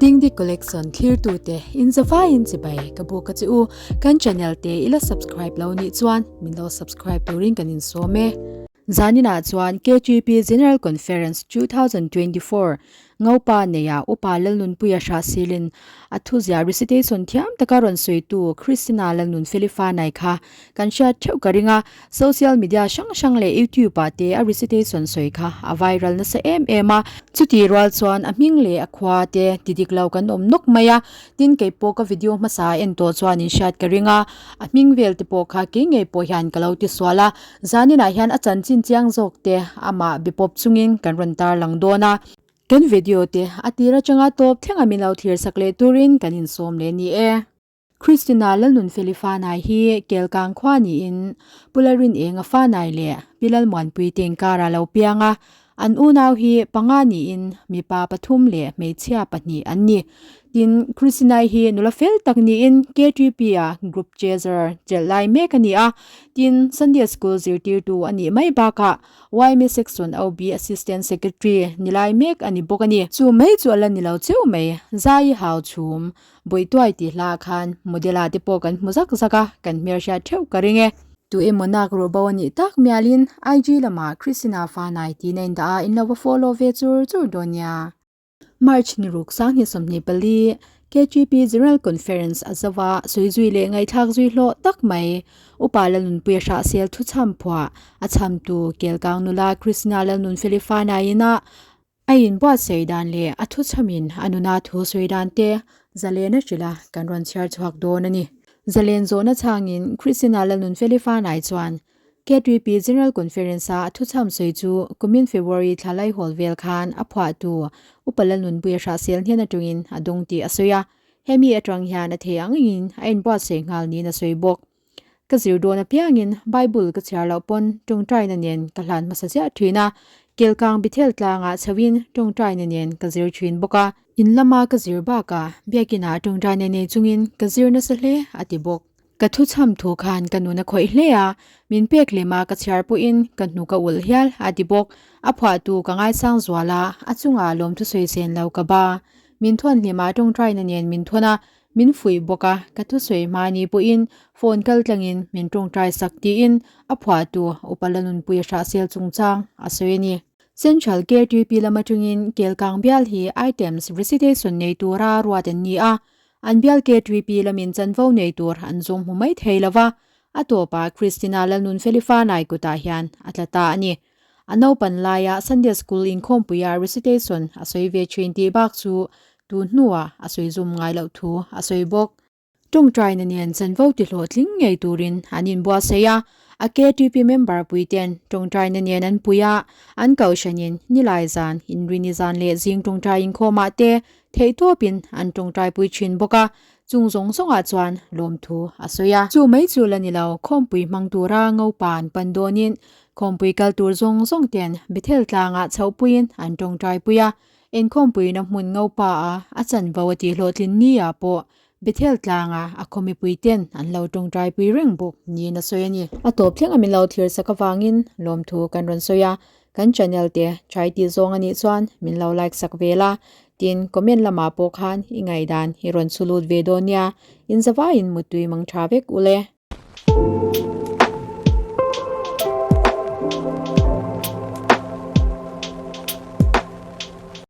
Dingdi Collection thlirtute in zavaiin chibai ka buk a che u. Kan channel te i la subscribe lo nih chuan min lo subscribe turin kan insawm e. Zaninah chuan KGP General Conference 2024 Ngopa neia Upa Lalnunpuia Hrahsilin a thuzia recitation thiam taka rawn sawitu Christina Lalnunfeli Fanai kha kan hriat theuh ka ring a, social media hrang hrang leh YouTube ah te a recitation sawi kha a viral nasa em em a. Chutih rual chuan a hming leh a khua te ti dik lo kan awm nawk mai a, tin kei pawh ka video hmasa a en tawh chuan in hriat ka ring a, a hming vel te pawh kha kei ngei pawh hian ka lo ti sual a, zaninah hian a chanchin chiang zawk te amah be pawp chungin kan rawn tarlang dawn a. Kan video te a tir atanga tawp thlenga min lo thlir sak leh turin kan insawm leh ni e. Christina Lalnunfeli Fanai hi Kelkang khua niin Pu Lalrinenga Fanai leh Pi Lalmuanpui te inkara lo piang a, an unau hi panga niin mipa pathum leh hmeichhia pahnih an ni. Tin, Christina-i hi nula fel tak niin KTP-a Group Chaser chelh lai mek a ni a, tin, Sunday School zirtirtu a nih mai bakah Yma Section OB Assistant Secretary ni lai mek a ni bawk a ni. Chu mai chu a la ni lo cheu mai, Zai Hau Chhum. Bawihtuai tih hla khan model ah te pawh kan hmu zak zak a, kan hmelhriat theuh ka ring e. Tu emaw nak ruh bo a nih tak mialin IG lamah Christina Fanai tiin a indah a, in lo va follow ve chur chur dawn nia. March ni ruk 2024, KGP General Conference a zo a, sawi zui leh ngaihthlak zui hlawh tak mai. Upa Lalnunpuia Hrahsel thuchham phuah a chhamtu Kelkang nula Christina Lalnunfeli Fanai ina A inbuatsaih dan leh a thuchhamin a nuna thu sawi dan te zalen a hrilh a, kan rawn chhiar chhuak dawn a ni. Zalen zawhna chhangin Christina Lalnunfeli Fanai chuan KTP General Conference-a a thuchham sawi chu kumin February thla laihawl vel khan a phuahtu Upa Lalnunpuia Hrahsel hnen atangin a dawng tih a sawi a, hemi atang hian a thei ang angin a inbuatsaih nghal niin a sawi bawk. Ka zir dawn apiangin Bible ka chhiar loh pawn tawngtaina nen ka hlan hmasa ziah thin a, Kelkang Bethel tlangah chhoin tawngtaina nen ka zir thin bawk a. In lama ka zir bakah biakinah tawngtaina nei chungin ka zir nasa hle a ti bawk. Ka thuchham thu khan ka nun a khawih hle a, min pek lema ka chhiar pawhin ka hnu ka ulh hial a ti bawk. A phuahtu ka ngaisang zual a, a chungah lawmthu sawi sen lo ka ba. Min thawn hlimah tawngtaina nen min thawn a, Min fuih bawk a, ka thusawi hmani pawhin phone kal tlangin min tawngtai sak tiin a phuahtu Upa Lanunpuia Hrahsel chungchang a sawi a ni. Central KTP lam atangin Kelkang bial hi items recitation nei tura ruat an ni a, an bial KTP lamin chanvo nei tur an zawng hmu mai thei lo va, a tawpah Christina Lalnunfeli Fanai kutah hian a tla ta a ni. A naupan laia Sunday School inkhawmpuia recitation a sawi ve thin tih bak chu tun hnuah a sawi zum ngai loh thu a sawi bawk. Tawngtaina nen chanvo ti hlawhtling ngei turin an inbuatsaih a, a KTP member puiten tawngtaina nen an pui a, an kohhranin nilai zan, inrini zan leh zing tawngtai inkhawmah te theihtawpin an tawngtaipui thin bawk a, Chung zawng zawngah chuan lawmthu a sawi a. Chu mai chu la ni lo, khawmpui hmang tura ngopa an pan dawnin khawmpui kal tur zawng zawng ten Bethel tlangah chhohpuiin an tawngtaipui a. Inkhawmpuina hmun ngopa a a chanvo a tih hlawhtlin ni ah pawh Bethel tlanga a khawmipui ten an lo tawngtaipui reng bawk niin a sawi a ni. A tawp thleng a min lo thlir sak avangin lawmthu kan rawn sawi a. Kan channel te try tih zawng a nih chuan min lo like sak ve la, tin comment lamah pawh khan i ngaihdan i rawn chhu lut ve dawn nia, in zavaiin muttui mang tha vek ule.